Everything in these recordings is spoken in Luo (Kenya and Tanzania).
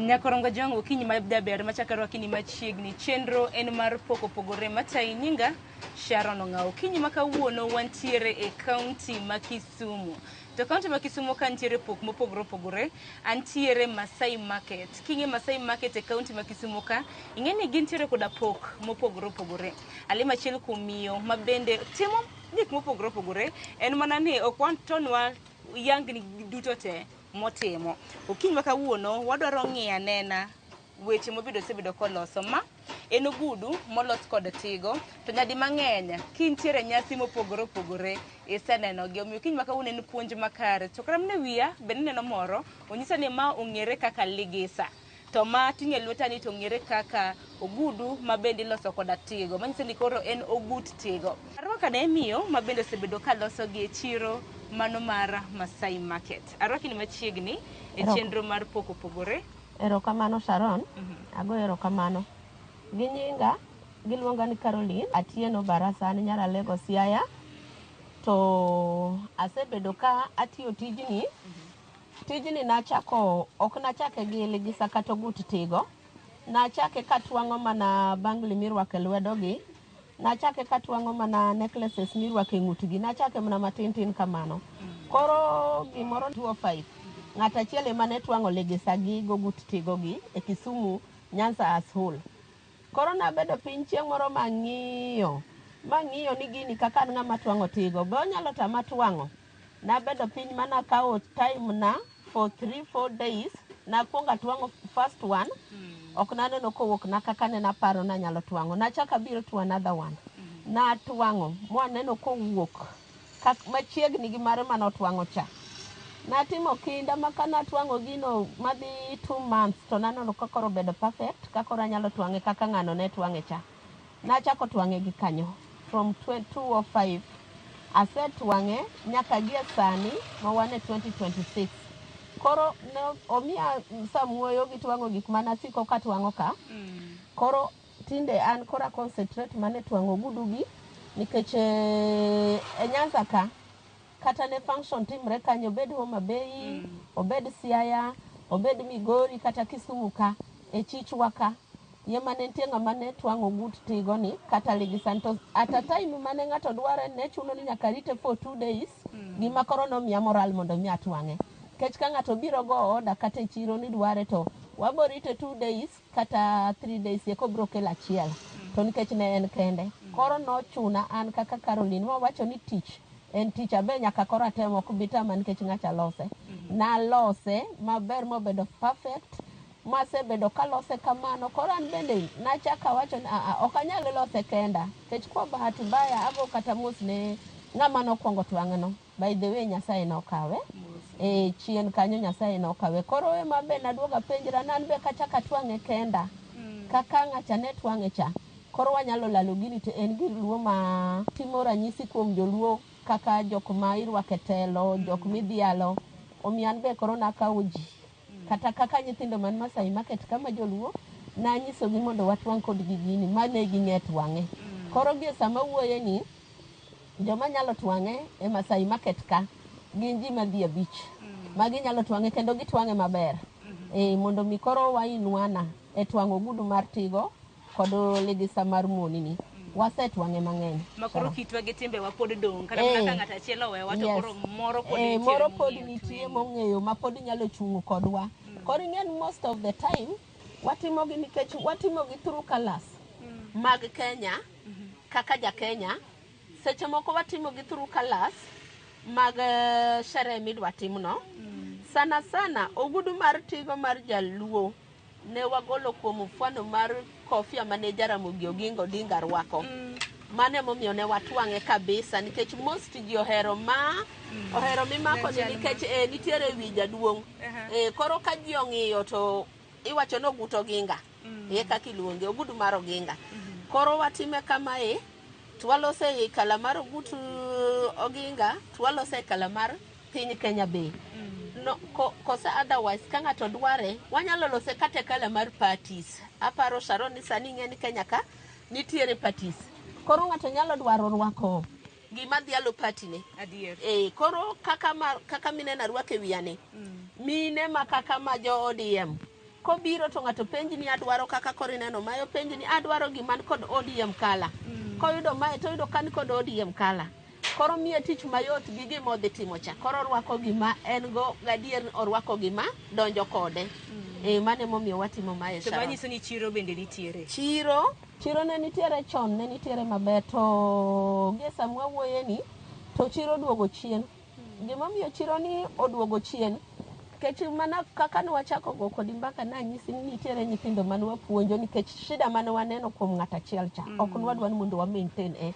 Nyakorongo Jong okinyi majaber machako rwakini machiegni. Chenro en mar pok opogore matayi nyinga Sharon Ong'awo. Okinyi ma kawuono wantiere e kaunti ma Kisumu. To kaunti ma Kisumu ka nitiere pok mopogore opogore, antiere Masai Market. King'e Masai Market e kaunti ma Kisumu ka, ing'e ni gintiere koda pok mopogore opogore. Alimo achiel kuom miyo ma bende timo gik mopogore opogore, en mana ni ok watonwa yangni duto te motimo. Okinyi ma kawuono wadwaro ng'iyo anena weche mobedo osebedo koloso. Ma en ogudu molos kod tigo to nyadi mang'eny kintiere nyasi mopogore opogore isenenogi. Omiyo okinyi ma kawuono en puonj makare. To kata mana e wiya bende ineno moro onyisa ni ma ong'ere kaka ligisa. To ma ating'o e lweta ni to ong'ere kaka ogudu ma bende iloso koda tigo. Manyiso ni koro en ogut tigo. Arwako ane miyo ma bende osebedo ka loso gi e chiro mano mar Masai Market. Arwaki ni machiegni e chenro mar pok opogore. Erokamano Sharon, agoyo erokamano. Gi nyinga, giluonga ni Caroline Atieno Barasa, an nyar Alego Siaya. To asebedo ka atiyo tijni. Tijni nachako, ok nachake gi ligisa kata ogut tigo. Nachake katwang'o mana bangli mirwako e lwedo gi. Nachake katwang'o mana necklaces mirwako e ng'utgi. Nachake mana matin tin kamano. Koro gimoro 205 ng'at achiel ema ne twang'o ligisa gi gogut tigo gi e Kisumu Nyanza as whole. Koro nabedo piny chieng' moro mang'iyo mang'iyo ni gini kaka an ng'ama twang'o tigo be onyalo tama twang'o. Nabedo piny manakawo time na for 3-4 days nakwongo atwang'o first one ok naneno kowuok na kaka ne naparo nanyalo twang'o. Nachako abiro to another one. Natwang'o mwaneno kowuok machiegni gi mare manotwang'o cha. Natimo kinda ma kanatwang'o gino madhi 2 months to naneno ka koro obedo perfect ka koro anyalo twang'e kaka ng'ano ne twang'e cha. Nachako twang'e gi kanyo from 205 asetwang'e nyaka gie sani ma wan e 2026. Koro ne omiya samuoyo gi twang'o gik manasiko katwang'o ka. Koro tinde an koro a concentrate mana e twang'o ogudu gi nikech e Nyanza ka kata ne function timre kanyo obed Homa Bay, obed Siaya, obed Migori kata Kisumu ka e chichwa ka ema ne nitie ng'ama ne twang'o ogut tigo ni kata ligisa to at a time mane ng'ato dware ne chuno ni nyaka rite for 2 days. Gima koro nomiya moral mondo mi atwang'e nikech ka ng'ato biro go order kata e chiro ni dware to wabo rite 2 days kata 3 days eka obiro kelo achiel to nikech ne en kende koro nochuna an kaka Caroline mawacho ni tich en tich abe nyaka koro atem ok bi tama nikech ng'acha lose. Nalose maber mobedo perfect masebedo kalose kamano. Koro an bende nachako awacho ni aa ok anyal lose kenda nikech kwa bahati mbaya ago kata mos ne ng'ama nokwongo twang'e no. By the way, Nyasaye nokawe e chien kanyo, Nyasaye nokawe. Koro ema be naduogo apenjra ni an be kachako atwang'e kenda kaka ng'acha ne twang'e cha koro wanyalo lalo gini to en gir luo ma timo ranyisi kuom joluo kaka jok ma irwako e telo, jok midhialo. Omiyo an be koro nakawo ji kata kaka nyithindo man Masai Market kama joluo nanyisogi mondo watwang' kodgi gini ma ne ging'e twang'e. Koro gie sama wuoye ni joma nyalo twang'e e Masai Market ka gin ji madhi 5 ma ginyalo twang'e kendo gitwang'e maber e, mondo mi koro wainuana e twang'o ogudu mar tigo kod ligisa mar muoni ni wasetwang'e mang'eny. Ma koro kitwa gi timbewa pod dong' kata mana ka ng'ato achiel owewa to koro moro pod nitiere moro pod mong'eyo nitie tweng'o. Mong'eyo ma pod nyalo chung' kodwa. Koro ing'e ni most of the time watimogi nikech watimogi through colors mag Kenya kaka ja Kenya. Seche moko watimogi through colors mag sherehe midwa timno. Sana sana ogudu mar tigo mar jaluo ne wagolo kuom mfano mar kofia mane Jaramogi Oginga Odinga rwako. Mano emomiyo ne watwang'e kabisa nikech most ji ohero ma ohero mimako ni nikech nitiere wi jaduong'. Koro ka ji ong'iyo to iwacho ni ogut oginga. E kaka iluonge, ogudu mar oginga. Koro watime kamae to walose e colour mar ogut oginga to walose e colour mar piny Kenya be. No, kosa otherwise ka ng'ato dware wanyalo lose kata e colour mar parties. Aparo Sharon ni sani ing'e ni Kenya ka nitiere parties. Koro ng'ato nyalo dwaro rwako gima dhialo party ne. Koro kaka ma, kaka mineno arwako e wiya ni mine ma kaka ma jo ODM. Kobiro to ng'ato penji ni adwaro kaka koro ineno mae, openji ni adwaro gima ni kod ODM color. Koyudo mae toyudo ka ni kod ODM color. Koro miye tich mayot gi gima odhi timo cha. Koro orwako gima en go gadier orwako gima donjo kode. Mano emomiyo watimo mae. To Sharon. manyiso ni chiro bende nitiere. Chiro ne nitiere chon, ne nitiere maber to gie sama wawuoye ni to chiro oduogo chien. Gimomiyo chiro ni oduogo chien nikech mana kaka ne wachako go kodi mbaka nanyisi ni nitiere nyithindo mane wapuonjo nikech shida mane waneno kuom ng'at achiel cha ok nwadwa ni mondo wa maintain e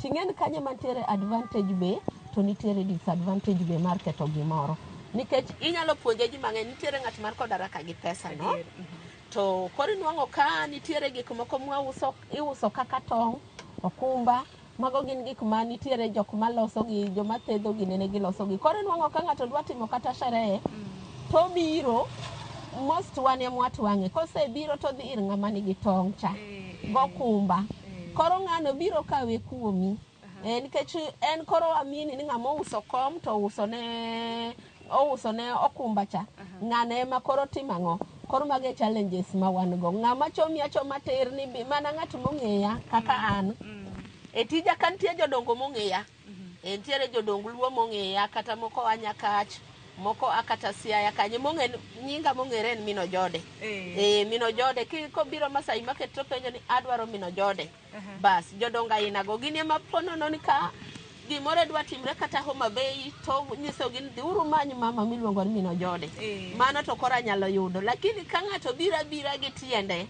ting'en kanye mantiere advantage be to nitiere disadvantage be mar ketho gimoro nikech inyalo puonje ji mang'eny nitiere ng'at mar kod haraka gi pesa no Adier. to koro inwang'o ka nitiere gik moko mwauso iuso kaka tong' okumba mago gin gik ma nitiere jok maloso gi joma thedho gi nene giloso gi koro inwang'o ka ng'ato dwa timo kata sherehe to biro most wan ema watwang'e kosebiro to dhi ir ng'ama nigi tong' cha gokumba koro ng'ano biro kawe kuomi nikech en koro amini ni ng'ama ouso kom to ouso ne ouso ne okumba cha ng'ano ema koro timo ang'o koro mago e challenges ma wan go ng'ama chomi achoma tir ni bi mana ng'at mong'eya kaka an e tija ka nitie jodongo mong'eya nitiere jodong luo mong'eya kata moko a Nyakach moko a kata Siaya kanye mong'e nyinga mong'ere en Mino Jode Mino Jode kobiro Masai Market to penjo ni adwaro Mino Jode bas jodongo aina go gin ema ponono ni ka gimoro dwa timre kata Homa Bay to nyisogi ni dhiuru many mama miluongo ni Mino Jode mano to koro anyalo yudo lakini ka ng'ato biro abira gi tiende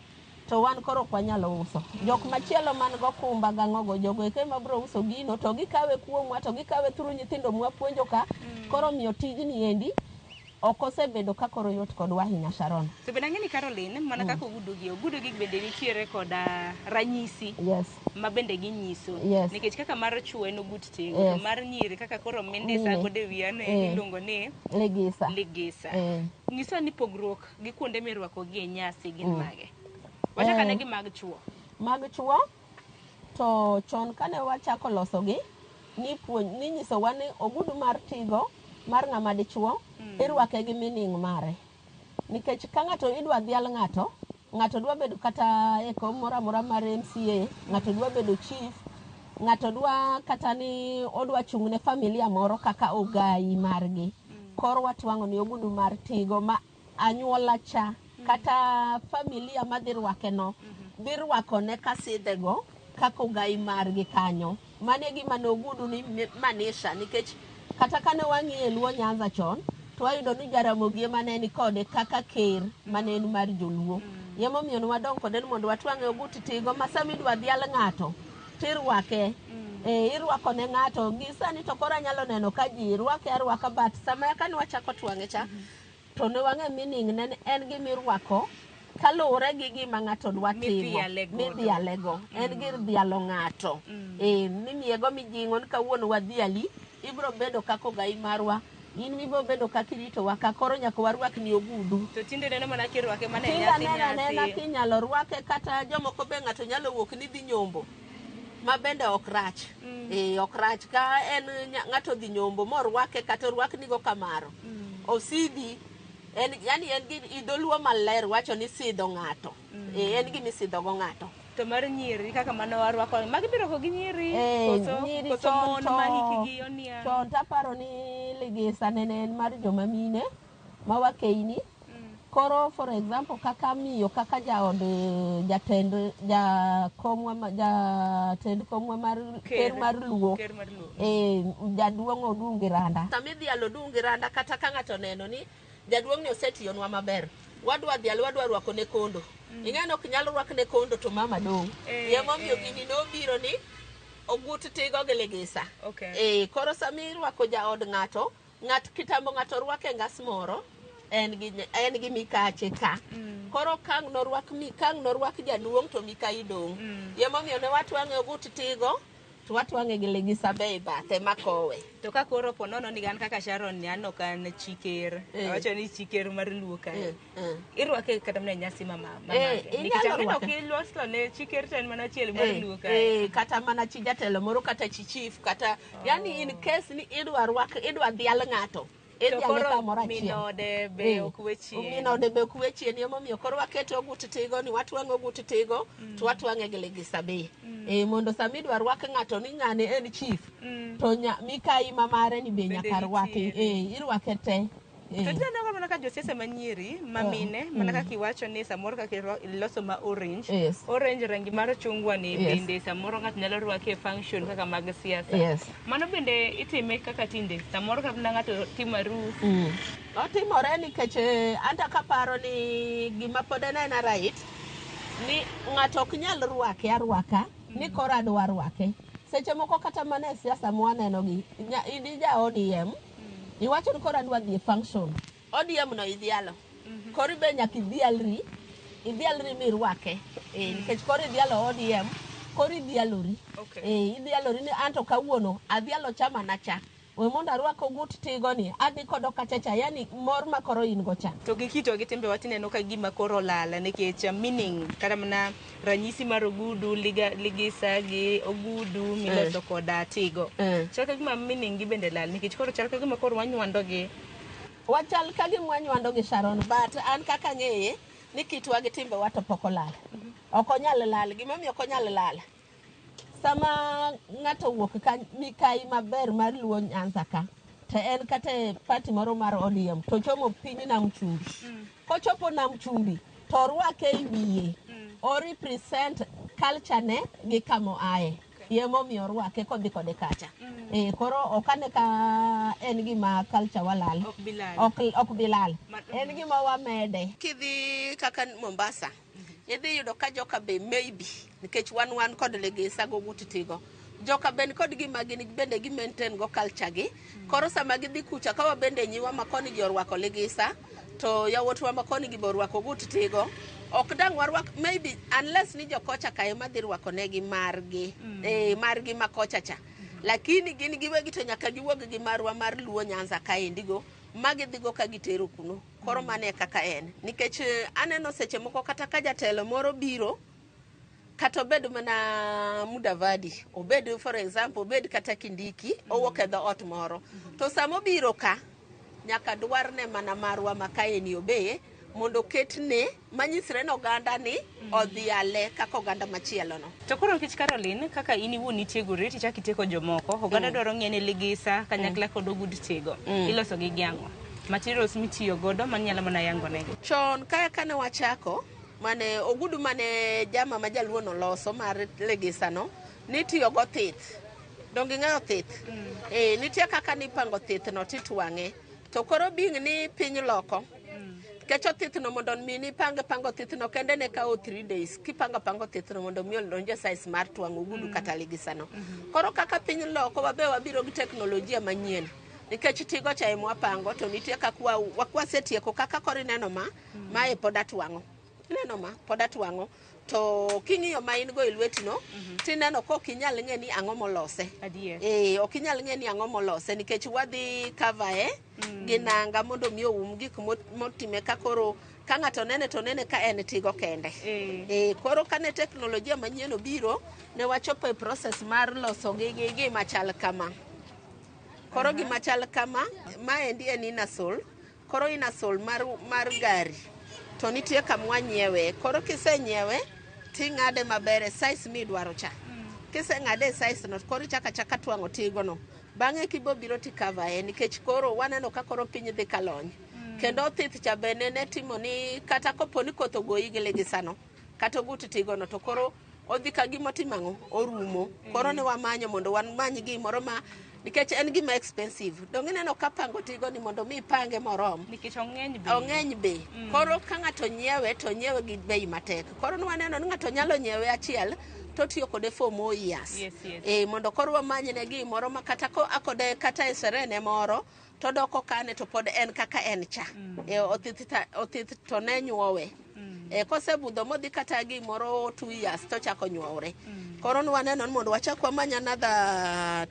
to wan koro ok wanyalo uso jok machielo man gokumba gang'ogo jogo eko ema biro uso gino to gikawe kuomwa to gikawe through nyithindo mwapuonjo ka koro miyo tijni endi ok osebedo ka koro yot kodwa ahinya Sharon. To bende ang'e ni Caroline, mana kaka ogudu gi bende nitiere koda ranyisi ma bende ginyiso. Nikech kaka mar chuo en ogut tigo, to mar nyiri kaka koro mindisa godo e wiya no iluongo ni Ligisa. Ligisa. Nyiswa ni pogruok gi kuonde mirwako gi e nyasi gin mage? Wachak ane gi mag chuo. Mag chuo to chon kane wachako losogi ninyisowa ni ogudu mar tigo mar ng'ama dichuo irwake gi meaning mare. Nikech ka ng'ato idwa dhial ng'ato, ng'ato dwa bedo kata e kom moro amora mar MCA, ng'ato dwa bedo chief, ng'ato dwa kata ni odwa chung' ne familia moro kaka ogai margi. Koro watwang'o ni ogudu mar tigo ma anyuola cha kata familia madhi rwake no dhi rwako ne kasidhego kaka ogai margi kanyo. Mano e gima ne ogudu ni maanisha nikech kata kane wang'iye Luo Nyanza chon to wayudo ni Jaramogi ema ne ni kode kaka ker mane en mar joluo. Emomiyo ne wadong kode ni mondo watwang'e ogut tigo ma sama idwa dhial ng'ato tirwake. Irwako ne ng'ato gi sani to koro anyalo neno ka ji rwake arwaka but sama kane wachako twang'e cha to ne wang'e meaning ne en gimirwako kaluwore gi gima ng'ato dwa timo midhialego en gir dhialo ng'ato mimiyego mijing'o ni kawuono wadhiali ibiro bedo kaka ogai marwa in mibiro bedo kaka iritowa ka koro nyaka warwakni ogudu. To tinde neno mana kirwake mana e Tinde nyasi aneno anena nyasi. kinyalo rwake kata jomoko be ng'ato nyalo wuok ni dhi nyombo ma bende ok rach. Ok rach ka en ng'ato dhi nyombo morwake kata orwaknigo kamaro. Osidhi en yani en gi dholuo maler wacho ni sidho ng'ato. En gima isidho go ng'ato. To mar nyiri kaka mano warwako magi birwako gi nyiri nyiri koso mon ma hikgi oniang'. Chon taparo ni ligisa nene en mar joma mine ma wakeini. Koro for example kaka miyo kaka jaod jatend jakomwa jatend komwa mar ker mar Luo. Ker mar Luo. Jaduong' Odungi Randa. Sama idhialo Odungi Randa kata ka ng'ato oneno ni jaduong' ni osetiyonwa maber. Wadwa dhialo wadwa rwako ne kondo. Ing'e ni ok nyal rwak ne kondo to mama dong'. Emomiyo gini nobiro ni ogut tigo gi ligisa. Koro sama irwako jaod ng'ato, ng'at kitambo ng'ato rwake ngas moro, en gi mikache ka. Koro kang' norwak kang' norwak jaduong' to mikayi dong'. Emomiyo ne watwang'e ogut tigo to watwang'e gi ligisa be e bathe makowe. To ka koro po nono ni an kaka Sharon ni an ok an chi ker. Awacho ni chi ker mar Luo kae. Irwake kata mana e nyasi mamake. Nikech Inyalo ang'e ni rwake. ok iloso ne chi ker to en mana achiel mar Luo kae. Kata mana chi jatelo moro kata chi chief kata yani in case ni idwa rwak idwa dhial ng'ato. To Idhiale koro kamoro achiel. minode be ok we chien. Minode be ok we chien emomiyo koro waketo ogut tigo ni watwang'o ogut tigo to watwang'e gi ligisa be. Mondo sama idwa rwak ng'ato ni ng'ane en chief to mikayi ma mare ni be Bende nyaka rwaki. nitiere. Irwake te. To tineno mana ka josiasa manyiri ma mine mana kaka iwacho ni samoro kaka iloso ma orange. Yes. Orange rangi mar chungwa ni Yes. bende samoro ng'ato nyalo rwake e function kaka mag siasa. Yes. Mano bende itime kaka tinde samoro kata mana ng'ato timo arus. Otimore nikech anta kaparo ni gima pod en aena right ni ng'ato ok nyal rwake arwaka ni koro adwa rwake. Seche moko kata mana e siasa mwaneno gi in ija ODM iwacho ni koro adwa dhi e function. ODM no idhialo. Koro be nyaka idhialri, idhialri mirwake. Nikech koro idhialo ODM, koro idhialori. Okay. Idhialori ni anto kawuono adhialo chama na cha. We mondo arwak ogut tigo ni, adhi kodo kacha cha, yani mor ma koro in go cha. To gi kito gi timbe watineno ka gima koro olal nikech meaning kata mana ranyisi mar ogudu, ligisa gi ogudu miloso koda tigo. Chal ka gima meaning gi bende lal nikech koro chal ka gima koro wanywando gi. Wachal ka gima wanywando gi Sharon, but an kaka ng'eye ni kitwa gi timbewa to pok olal. Ok onyal lal, gimomiyo ok onyal lal. Sama ng'ato owuok ka mikayi maber mar Luo Nyanza ka, to en kata e party moro mar ODM to chomo piny Nam Chumbi. Kochopo Nam Chumbi to orwake e wiye. O represent culture ne gi kama oaye. Emomiyo orwake kodhi kode kacha. Koro ok ane ka en gima culture walal. Ok bi lal. Ok bi lal. En gima wamede. Kidhi kaka Mombasa, idhi yudo ka joka be maybe nikech wan kod ligisa go ogut tigo. Joka be nikod gima gin bende gi maintain go culture gi. Koro sama gidhi kucha ka wabende nyiwa ma koni gi orwako ligisa to yawuotwa ma koni gi be orwako ogut tigo. Ok dang' warwak maybe unless ni jokocha ka ema dhi rwako negi margi. Margi ma kocha cha. Lakini gin giwegi to nyaka giwuog gi marwa mar Luo Nyanza kaendi go ma gidhi go ka gitero kuno. Koro mano e kaka en. Nikech aneno seche moko kata ka jatelo moro biro kata obed mana Mudavadi, obed for example, obed kata Kindiki, owuok e dhoot moro. To sama obiro ka, nyaka dwarne mana marwa ma kaeni obeye mondo oketne manyisre ni oganda ni odhiale kaka oganda machielo no. To koro nikech Caroline, kaka in iwuon itiegori tichako itieko jomoko, oganda dwaro ng'e ni ligisa kanyakla kod ogud tigo. Iloso gi ang'o? Materials mitiyo godo manyalo mana yango negi. Chon kaya kane wachako, mane ogudu mane jama ma jaluo no loso mar ligisa no, nitiyo go thith. Donge ing'eyo thith? Nitie kaka nipango thith no titwang'e. To koro bing ni piny loko. Nikech othith no mondo mi nipange pango thith no kende ne kawo 3 days. Kipango pango thith no mondo mi odonj e size mar twang'o ogudu kata ligisa no. Koro kaka piny loko wabe wabiro gi teknolojia manyien. Nikech tigo cha ema wapango to nitie kaka wasetieko kaka koro ineno ma, mae pod atwang'o. Ineno ma pod atwang'o. To king'iyo ma in go e lweti no, tineno ka ok inyal ng'e ni ang'o molose. Adier. Ok inyal ng'e ni ang'o molose nikech wadhi cover e gi nanga mondo mi oum gik motime ka koro ka ng'ato nene to nene ka en tigo kende. Koro kane teknolojia manyien obiro, ne wachopo e process mar loso gi gima chal kama. Koro gima chal kama, maendi en inasol. Koro inasol mar gari. To nitie kama wanyiewe. Koro kisenyiewe, ting'ade maber e size midwaro cha. Kiseng'ade e size no, koro ichako achaka twang'o tigo no. Bang'e kibo biro ti cover e nikech koro waneno ka koro piny dhi kalony. Kendo thith cha bende ne timo ni kata kopo ni koth ogoyi gi ligisa no, kata ogut tigo no, to koro odhi ka gima otimo ang'o? Orumo. Koro ne wamanyo mondo wamany gimoro ma nikech en gima expensive. Donge ineno ka pango tigo ni mondo mi ipange morom. Nikech ong'eny be. Ong'eny be. Koro ka ng'ato nyiewe to nyiewe gi bei matek. Koro ne waneno ni ng'ato nyalo nyiewe achiel to tiyo kode for more years. Yes, yes. Mondo koro wamanyne gimoro ma kata ko akode kata e serene moro to doko kane to pod en kaka en cha. Othith to ne nyuowe. Kosebudho modhi kata gimoro 2 years to chako nyuowre. Koro ne waneno ni mondo wachak wamany another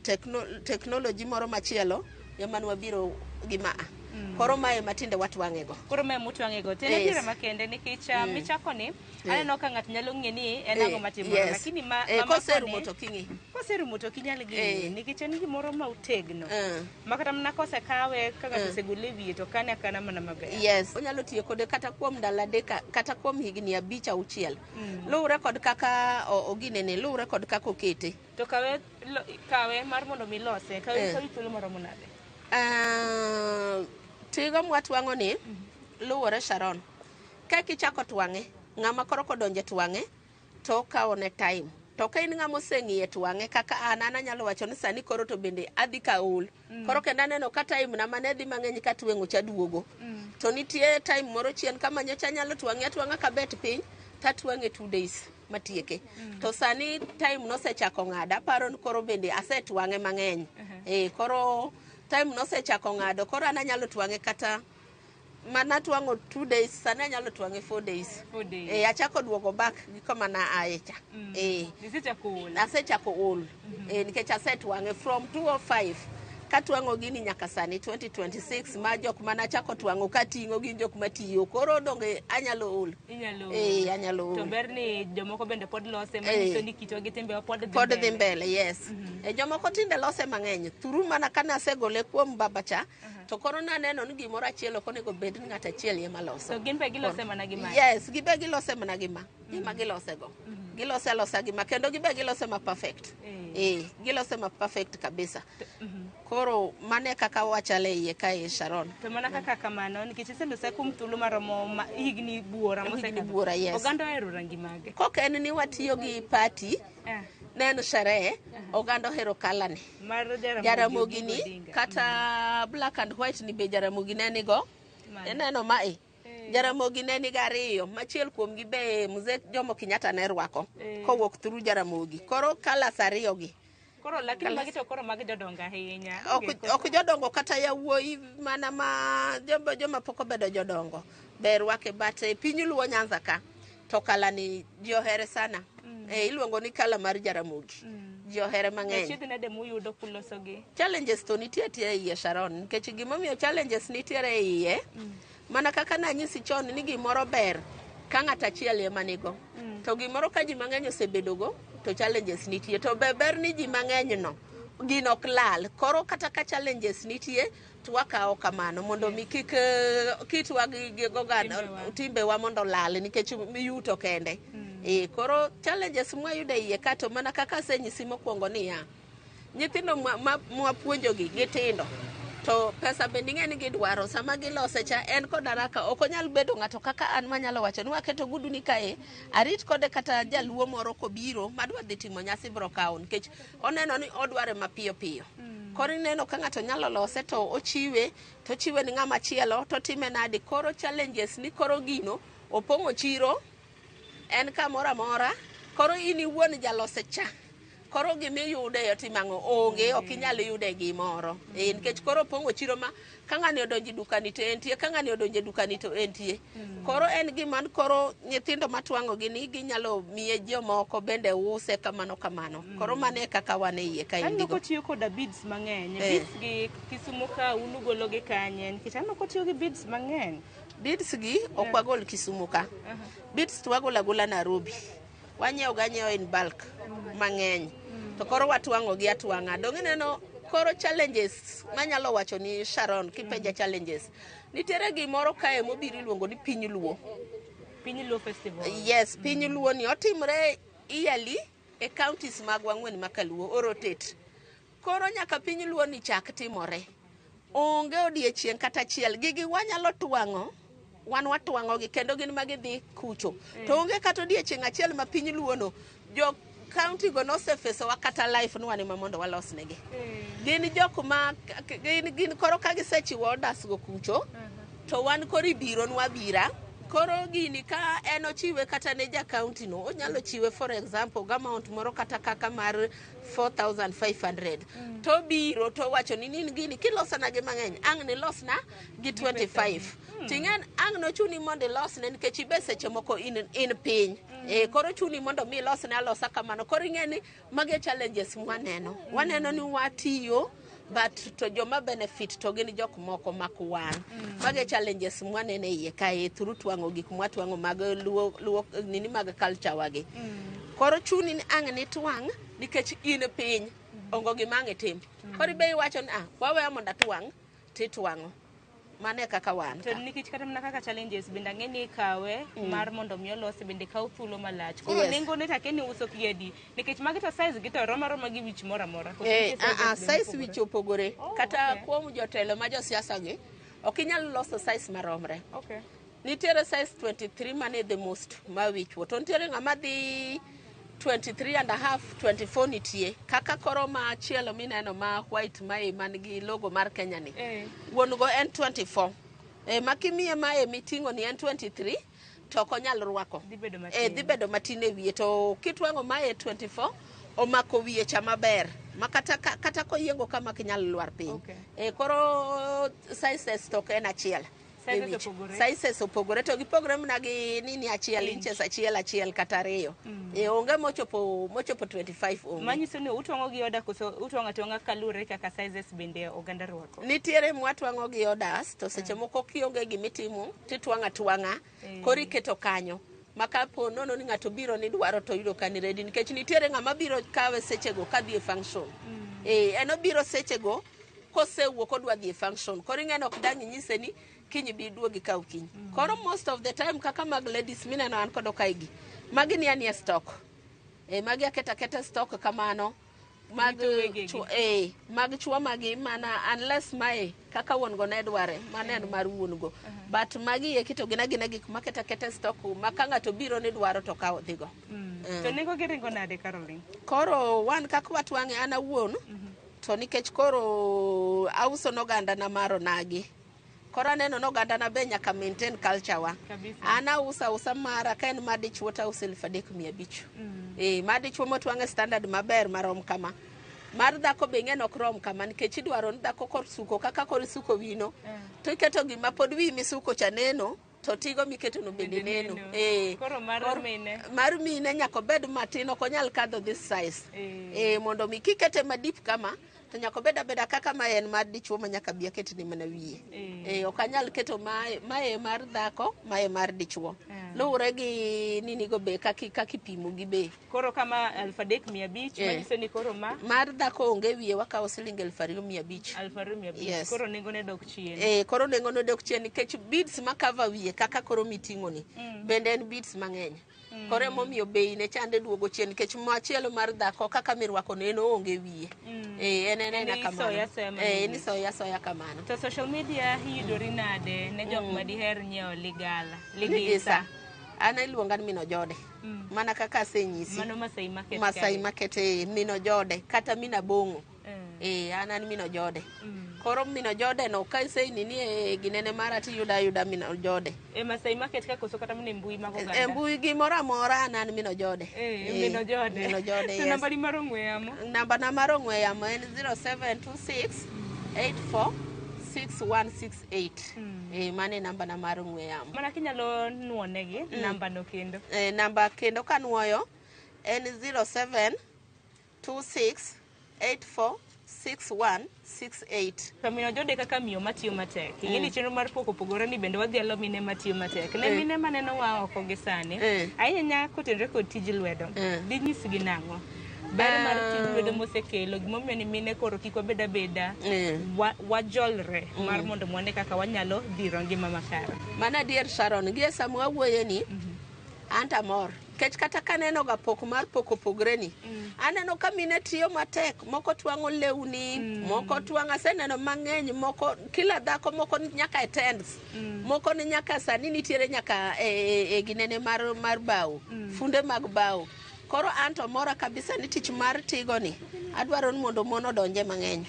technology moro machielo ema ne wabiro gi ma. Koro mae ema tinde watwang'e go. Koro mae mutwang'e go to en Yes. adiera makende nikech michako ni aneno ka ng'ato nyalo ng'e ni en ang'o matimore, lakini ma ma Koserumo makoni to king'i. Koserumo to ok inyal gine nikech en gimoro ma otegno ma kata mana kosekawe ka ng'ato osegole e wiye to kane akana mana maber. Yes, onyalo tiyo kode kata kuom ndalo 3, kata kuom higni 5, 6, luwre kod kaka oginene, luwre kod kaka okete. To kawe kawe mar mondo mi lose kawe kawi thuolo maromo nade? Tigo mwatwang'o ni luwore, Sharon, ka kichako twang'e, ng'ama koro kodonje twang'e to okawo ne time. To ka in ng'ama oseng'iye twang'e kaka an anyalo wacho ni sani koro to bende adhi ka ol. Koro kendo aneno ka time na mane dhi mang'eny ka tweng'o cha duogo. To nitie time moro chien kama nyocha anyalo twang'e atwang'a kabet piny tatwang'e 2 days matieke. To sani time nosechako ng'ado, aparo ni koro bende asetwang'e mang'eny. Koro time nosechako ng'ado, koro an anyalo twang'e kata mana twang'o 2 days, sani anyalo twang'e 4 days. 4 days. Achako duogo back gi kama na aye cha. Isechako ol. Asechako ol nikech asetwang'e from 205 katwang'o gini nyaka sani 2026, ma jok manachako twang'o kating'o gin jok matiyo, koro donge anyalo ol? Inyalo ol. Anyalo To ol. ber ni jomoko bende pod lose, manyiso ni kitwa gi timbewa pod dhi pod dhi mbele. Mbele, yes. Jomoko tinde lose mang'eny thuru mana kane asegole kuom baba cha, to koro naneno ni gimoro achiel ok onego bed ni ng'ato achiel ema loso. To gin be gilose mana gi mae? Yes, gibe gilose mana gi ma gima gilose go, gilose alosa gi ma, kendo gibe gilose ma perfect. Gilose ma perfect kabisa. Koro mane kaka wachale iye kae, Sharon. To mana kaka kamano, nikech iselose kuom thuolo maromo higni buora Higni mosekadho. buora, yes. Oganda ohero rangi mage? Kok en ni watiyo gi party, ne en sherehe, oganda ohero colour ni. Mar Jaramogi Jaramogi Oginga ni Odinga. Kata black and white ni be Jaramogi ne nigo. Mane? Ineno mae Jaramogi ne nigi ariyo, machiel kuomgi be Mzee Jomo Kenyatta ne rwako kowuok through Jaramogi. Koro colours ariyo gi. Koro lakini magi to koro mag jodongo ahinya. Ok jodongo kata yawuoyi mana ma joma pok obedo jodongo ber rwake, but e piny Luo Nyanza ka to colour ni ji ohere sana. Iluongo ni colour mar Jaramogi. Ji ohere mang'eny. Achiedh nade muyudo kulosogi? Challenges to nitie tie e iye, Sharon, nikech gimomiyo challenges nitiere e iye, mana kaka nanyisi chon ni gimoro ber ka ng'ato achiel ema nigo, to gimoro ka ji mang'eny osebedogo to challenges nitie. To be ber ni ji mang'eny no gino ok lal. Koro kata ka challenges nitie to wakawo kamano mondo mi kik kitwa gi oganda Timbewa. Timbewa mondo olal nikech yuto kende. Koro challenges mwayudo e iye ka, to mana kaka asenyisi mokwongo niya, nyithindo mwapuonjogi gitindo, to pesa bende ing'e ni gidwaro. Sama gilose cha en kod haraka, ok onyal bedo ng'ato kaka an manyalo wacho ni waketo gudu ni kae arit kode, kata jaluo moro kobiro madwa dhi timo nyasi bro kawo nikech oneno ni odware mapiyo piyo. Koro ineno ka ng'ato nyalo lose to ochiwe, to ochiwe ni ng'ama chielo to time nadi. Koro challenges ni koro gino opong'o chiro, en kamoro amora. Koro in iwuon jalose cha, koro gimiyude otimo ang'o? Onge, ok inyal yude gimoro nikech koro opong'o chiro ma ka ng'ani odonjo e dukani to entie, ka ng'ani odonjo e dukani to entie. Koro en gima koro nyithindo matwang'o gi ni ginyalo miye jomoko bende use kamano kamano. Koro mano e kaka wan e iye Aneno kaendigo. Kotiyo koda beads mang'eny. Beads gi Kisumu ka unu golo gi kanye? Nikech aneno kotiyo gi beads mang'eny. Beads gi ok wagol Kisumu ka. Beads to wagolo agola Nairobi. Wanyiewo ga anyiewa in bulk mang'eny to koro watwang'o gi atwang'a. Dong ineno koro challenges manyalo wacho ni, Sharon, kipenja challenges, nitiere gimoro kae mobiro iluongo ni Piny Luo. Piny Luo Festival. Yes, Piny Luo ni otimre yearly e counties magwa ang'wen ma kaluo orotate. Koro nyaka Piny Luo ni chak timore, onge odiechieng' kata achiel gigi wanyalo twang'o, wan watwang'o gi kendo gin ma gidhi kucho to onge kata odiechieng' achiel ma Piny Luo no jo county go nosefesowa kata life ni wan ema mondo walosnegi. Gin jok ma gin koro ka gisechiwo orders go kucho to wan koro ibironwa abira. Koro gini ka en ochiwe kata ne ja county no, onyalo chiwe for example gi amount moro kata kaka mar 4500 to biro to wacho ni nin gini kilosona gi mang'eny ang' nilosna gi 25 ting'en ang' nochuni mondo ilosne nikech ibe seche moko in piny. Koro chuni mondo mi ilosne alosa kamano. Koro ing'e ni magi e challenges mwaneno, waneno ni watiyo. But to joma benefit to gin jok moko mak wan. Mage challenges mwaneno e iye kae through twang'o gik mwatwang'o mag luo, luo nini mag culture wagi. Koro chuni ni ang' nitwang' nikech in piny ongo gima ang' itim. Koro ibe iwacho ni ah, waweyo mondo atwang' titwang'o. Mano e kaka wan To ka. nikech kata mana kaka challenges bende ang'e ni ikawe mar mondo mi olose bende kawo thuolo malach. Koro nengo ne take ni uso kiadi nikech magi to size gi to rom aroma gi wich moro amora. Koso Eh, nitie sizes ah, ah, bende size mopogore? wich opogore. Oh, Kata okay. kuom jotelo ma josiasa gi, ok inyal loso size maromre. Nitiere size 23 mane the most ma wichwo to nitiere ng'ama dhi 23 and a half 24 nitie kaka koro machielo mineno ma white mae man gi logo mar Kenya ni wuon go en 24 ma kimiye mae miting'o ni en 23 to ok onyal rwako. Dhi bedo matin. Dhi bedo matin e wiye to kitwang'o mae 24 omako wiye cha maber ma kata, kata koyiengo kama ok inyal lwar piny. Koro sizes to ok en achiel. Sizes E wich. opogore. Sizes opogore to gipogore mana gi nini achiel Inch. inches achiel achiel kata ariyo. Onge mochopo 25 onge. Manyiso ni utwang'o gi order koso utwang'o atwang'a kaluwore kaka sizes bende oganda rwako. Nitiere mwatwang'o gi orders to seche moko kionge gimitimo titwang'o atwang'a koro iketo kanyo ma kapo nono ni ng'ato biro ni dwaro to yudo ka ni ready nikech nitiere ng'ama biro kawe sechego kadhi e function. En obiro sechego kosewuok odwa dhi e function koro ing'e ok dang' inyise ni kiny bi duogi kaw kiny. Koro most of the time kaka mag ladies mineno an kodo kae gi magi ni anie stock. Magi aketa aketa stock kamano mag Rito wegegi. Mag chuo magi mana unless mae kaka wuon go ne dware mano en mar wuon go. But magi eki to gin agina gik maketa aketa stock ma ka ng'ato biro ni dwaro to kawo dhigo. To nengo gi ringo nade Caroline? Koro wan kaka watwang'e an awuon to nikech koro auso noganda na mar onagi. Koro aneno ni oganda na be nyaka maintain culture wa. Kabisa. An auso ausa mara ka en mar dichuo to auso 3,500. Mar dichuo motwang'e standard maber marom kama. Mar dhako be ing'e ni ok rom kama nikech idwaro ni dhako kosuko kaka koro isuko wino to iketo gima pod wiyi misuko cha neno to tigo miketo no bende neno. Koro mar mine? Mar mine nyaka obed matin, ok onyal kadho this size. Mondo mi kikete madip kama to nyaka obed abeda kaka ma en mar dichuo ma nyaka bi aketne mana wiye. Ok anyal keto mae mar dhako, mae mar dichuo. Luwore gi ninigo be kaka ipimo gi be. Koro kama 3,500 manyiso ni koro ma mar dhako onge wiye wakawo siling 2,500. 2,500. Yes. Koro nengo ne dok chien. Koro nengo ne dok chien nikech beads ma cover wiye kaka koro miting'o ni bende en beads mang'eny. Koro emomiyo bei ne chande duogo chien nikech machielo mar dhako kaka mirwako ne en onge wiye. En En ena kamano. isoyo asoya mana En wiye. isoyo asoya kamano. To social media iyudori nade ne jok ma diher nyiewo ligala? Ligisa. An iluonga ni Mino Jode. Mana kaka asenyisi. Mano Masai Market. Masai Market Mino Jode kata Mina Bong'o. An Mino Jode. Koro Mino Jode no ka isenini e ginene mara tiyudo ayuda Mino Jode. E Masai Market ka koso kata mana e mbui mag oganda. E mbui gimoro amora an Mino Jode. Mino Jode. Mino Jode, To yes. namba ni mar ong'we yamo? Namba na mar ong'we yamo en 0726 84 6168. Mano e namba na mar ong'we yamo. Mana kinyalo nuonegi namba no kendo. Namba kendo kanuoyo en 0726 84 6168. To Mino Jode kaka miyo matiyo matek. Ing'e ni chenro mar pok opogore ni bende wadhialo mine matiyo matek. Ne mine maneno wa oko gi sani, ahinya nya kotenore kod tij lwedo, dinyisgi nang'o? Ber mar tij lwedo mosekelo, gimomiyo ni mine koro kik wabed abeda, wajolre mar mondo mwane kaka wanyalo dhiro ngima makare. Mano adier Sharon, gi e sama wawuoye ni, an to amor. Nikech kata kaneno ga pok mar pok opogre ni, aneno ka mine tiyo matek, moko twang'o lewni, moko twang'o, aseneno mang'eny, moko kila dhako moko ni nyaka e tents, moko ni nyaka sani nitiere nyaka e ginene mar bao, funde mag bao. Koro an to mora kabisa ni tich mar tigo ni, adwaro ni mondo mon odonje mang'eny.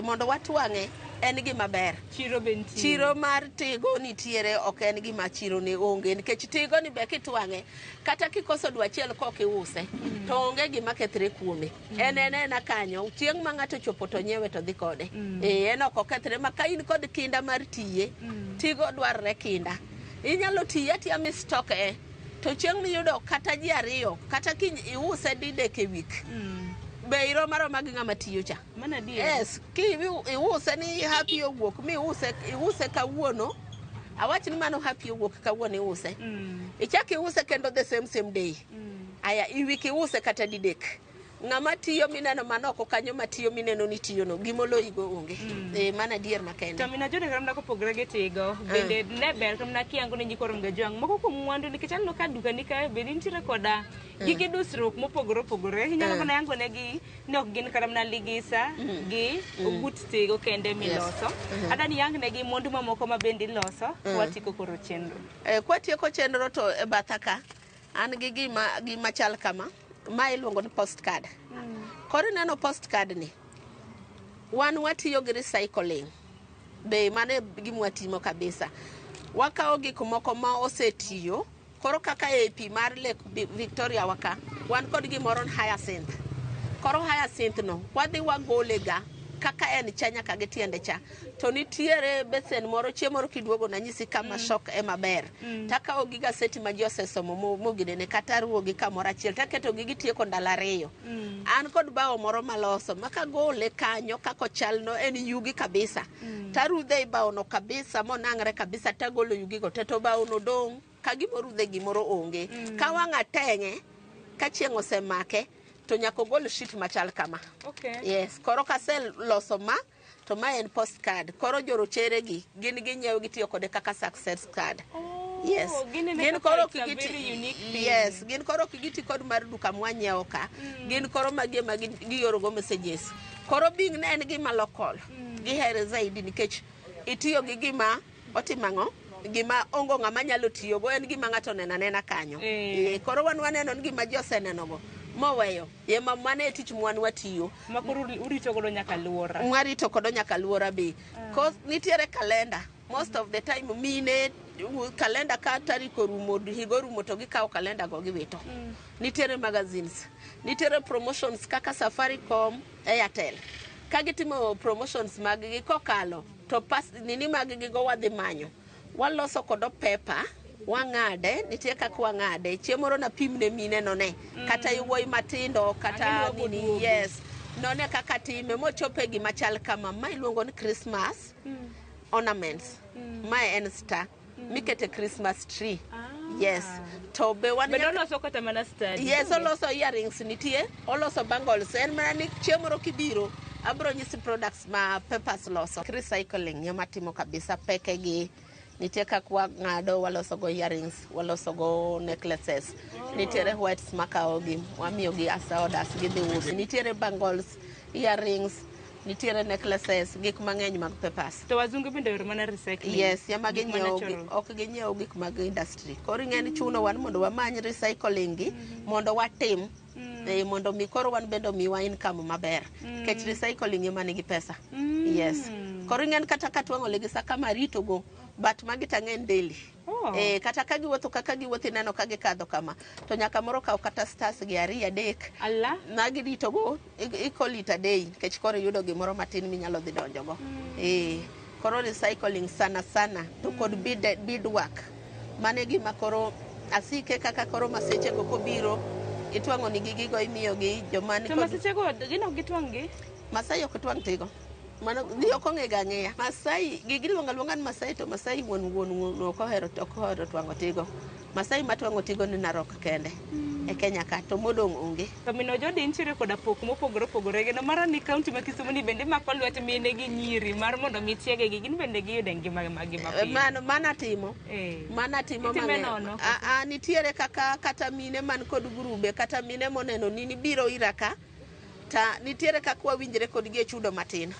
Mondo watwang'e, en gima ber. Chiro be nitie. Chiro mar tigo nitiere, ok en gima chiro ne onge, nikech tigo ni be kitwang'e, kata kikoso dwe achiel kok iuse, to onge gima kethre kuome. En ena kanyo, chieng' ma ng'ato chopo to nyiewe to dhi kode. En ok okethre, ma ka in kod kinda mar tiye, tigo dwarre kinda. Inyalo tiye atiya mi stock e, to chieng' miyudo kata ji ariyo, kata kiny iuse didek e wik. Be irom aroma gi ng'ama tiyo cha. Mano adier. Yes, ki iuse ni happy owuok mi iuse iuse kawuono. Awach ni mano happy owuok kawuono iuse. Ichak iuse kendo the same same day. Aya, i wik iuse kata didek. Ng'ama tiyo mineno manoko kanyo matiyo mineno ni tiyono gimoloyigo onge. Eh, mano adier makende. To mina Jode kata mana kopogore gi tigo, bende ne ber kata mana kiyango ne nyikwa Ramogi Ajwang' moko kuom mwandu nikech aneno ka dukani kae bende nitiere koda gige dusruok mopogore opogore. Inyalo mana yango negi ni ok gin kata mana ligisa gi ogut tigo kende miloso. Adwa ni iyang negi mwandu mamoko ma bende iloso kwatieko koro chenro. Eh, kwatieko chenro to e batha ka an gi gima gima chal kama ma iluongo ni postcard. Koro ineno postcard ni wan watiyo gi recycling be mano e gima watimo kabisa. Wakawo gik moko ma osetiyo koro kaka e pi mar Lake Victoria waka wan kod gimoro ni hyacinth. Koro hyacinth no wadhi wagole ga kaka en cha nyaka gi tiende cha to nitiere besen moro chieng' moro kiduogo nanyisi kama shock ema ber takawo gi gaseti ma ji osesomo moginene kata aruwogi kamoro achiel taketogi gitieko ndalo ariyo an kod bao moro maloso ma kagole kanyo kaka ochalno en yugi kabisa tarudhe e baono kabisa monang're kabisa tagolo yugigo te to baono dong' ka gimorudhe gimoro onge ka wang' ateng'e ka chieng' osemake to nyaka ogol sheet machal kama Okay. yes koro kaseloso ma to ma en postcard koro jorochere gi gin ginyiewo gitiyo kode kaka success card Oh, yes ginene gin kaka koro it's a ok giti- very unique thing. yes gin koro ok giti kod mar duka mwanyiewo ka gin koro magi ema giorogo messages koro bing ne en gima local gihere zaidi nikech itiyo gi gima otimo ang'o gima ongo ng'ama nyalo tiyogo en gima ng'ato oneno anena kanyo Eh. Eh, koro wan waneno ni gima ji osenenogo moweyo ema mano e tich mwan watiyo Ma koro urito godo nyaka luora. mwarito kodo nyaka luora be Kos nitiere kalenda most of the time mine kalenda ka tarik orumo higa orumo to gikawo kalenda go giwito nitiere magazines nitiere promotions kaka Safaricom Airtel ka gitimo promotions mag gi kokalo to pas nini mag gi go wadhi manyo waloso kodo pepa wang'ade nitie kaka wang'ade chieng' moro napim ne mine no ne kata yawuoyi matindo kata Ang'e ni nini waboduogo. yes none kaka time mochopo e gima chal kama ma iluongo ni Christmas ornaments mae en star mikete Christmas tree yes to be wan Bende nyaka- oloso kata mana study. yes oloso earrings nitie oloso bangles en mana ni chieng' moro kibiro abro nyisi products ma papers loso recycling ema timo kabisa peke gi nitie kaka wang'ado waloso go earrings waloso go necklaces nitiere whites makawo gi wamiyo gi as orders gidhi uso nitiere bangles earrings nitiere necklaces gik mang'eny mag papers To wazungu bende ohero mana recycling. yes ema Gik ma ginyiewo natural. ok ginyiew gik mag industry koro ing'e ni chuno wan mondo wamany recycling gi mondo watim eh, mondo mi koro wan bende omiwa income maber nikech recycling ema nigi pesa yes koro ing'e ni kata ka twang'o ligisa kama ritogo but magi tang'eny daily Oh. Eh, kata ka giwuotho kaka giwuotho ineno ka gikadho kama to nyaka moro kaw kata stars gi ariyo adek Ala. magi ritogo i call it a day nikech koro iyudo gimoro matin minyalo dhi donjogo eh, koro recycling sana sana to kod beadwork mano e gima koro asike kaka koro masechego kobiro itwang'o nigi gigo imiyogi joma ni To kod masechego gin ok gitwang' gi? Masai ok twang' tigo mano ji ok ong'e ga ang'eya Masai gigi iluongo aluonga ni Masai to Masai wuon wuon wuon ok ohero twang'o tigo Masai matwang'o tigo ni Narok kende e Kenya ka to modong' onge To min Ojode intiere koda pok mopogore opogore kendo mara ni kaunti ma Kisumu ni bende mako lwet mine gi nyiri mar mondo mi tiegegi gin bende giyude ngima magi mapile. Mano mano atimo Eh. mano atimo Itime mang'eny. nono. A- a, nitiere kaka kata mine man kod grube kata mine moneno nini biro ira ka ta nitiere kaka wawinjre kodgi e chudo matin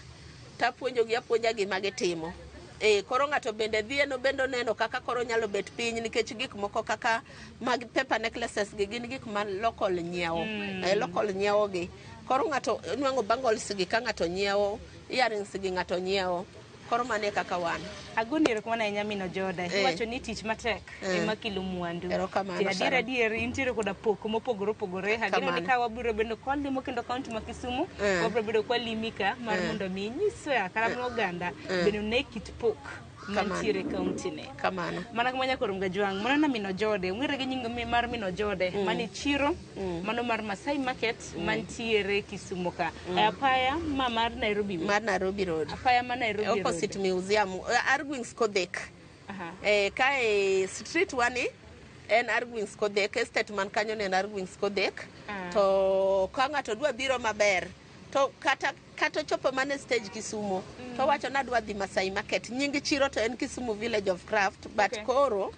tapuonjogi apuonja gima gitimo e, koro ng'ato bende dhi en bende oneno kaka koro nyalo bet piny nikech gik moko kaka mag paper necklaces gi gin gik ma local nyiewo e, local nyiewo gi koro ng'ato nwang'o bangles gi ka ng'ato nyiewo earrings gi ng'ato nyiewo koro mano e kaka wan Agoni erokamano ahinya min Ojoda. Eh. Iwacho ni tich matek ema kelo mwandu. Erokamano, To adier Sharon. adier intiere koda pok mopogore opogore. Ageno ni Kamano. ka wabiro bedo kwalimo kendo kaunti ma Kisumu, Eh. wabiro bedo kwalimi ka mar mondo mi inyiswa kata mana oganda bende one kit pok Mantiere e kaunti ni. Kamano. Mana kama nyakoro Mgajwang', mano na Mino Jode, ong'ere gi nying mar Mino Jode, mane chiro, mano mar Masai Market, mantiere Kisumu ka. E apaya ma mar Nairobi. Mar Nairobi Road. Apaya ma Nairobi Road. Opposite museum, Argwings Kodhek. Kae street wani en Argwings Kodhek, estate man kanyo ne en Argwings Kodhek. To ka ng'ato dwa biro maber, to kata ochopo mana e stage Kisumu, to wacho ni adwa dhi Masai Market. Nying chiro to en Kisumu Village of Craft, but koro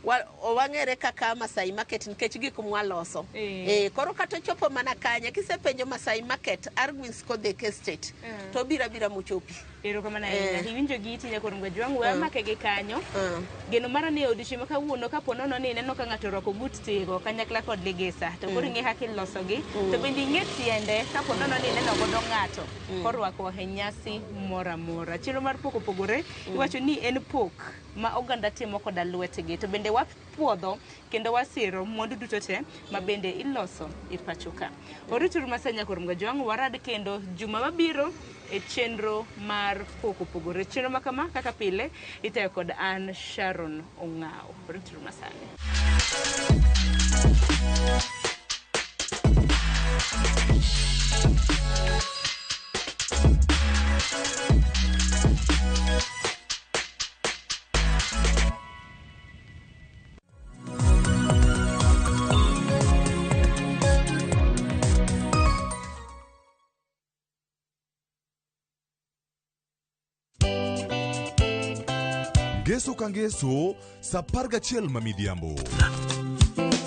wang'ere kaka Masai Market nikech gik mwaloso. Koro kata ochopo mana kanye, kisepenjo Masai Market, Argwings Kodhek Estate, to obiro abira mochopi. Erokamano ahinya. Iwinjo gi iti nyakoro Mgajwang', we amake gi kanyo. Geno mara ni e odiochieng' ma kawuono kapo nono ni ineno ka ng'ato orwako gut tigo kanyakla kod ligisa, to koro ing'e kaka ilosogi, to bende ing'e tiende kapo nono ni ineno godo ng'ato korwako e nyasi moro amora. Chenro mar pok opogore, iwacho ni en pok ma oganda timo koda lwetgi, to bende wapuodho kendo wasiro mwandu duto te ma bende iloso e pacho ka. Orituru masa nyakoro Mgajwang', warad kendo juma mabiro e chenro mar pok opogore. Chenro ma kama kaka pile itayo kod an Sharon Ong'aw. Orituru masani. Ngeso ka ngeso, sa 11 ma midhiambo.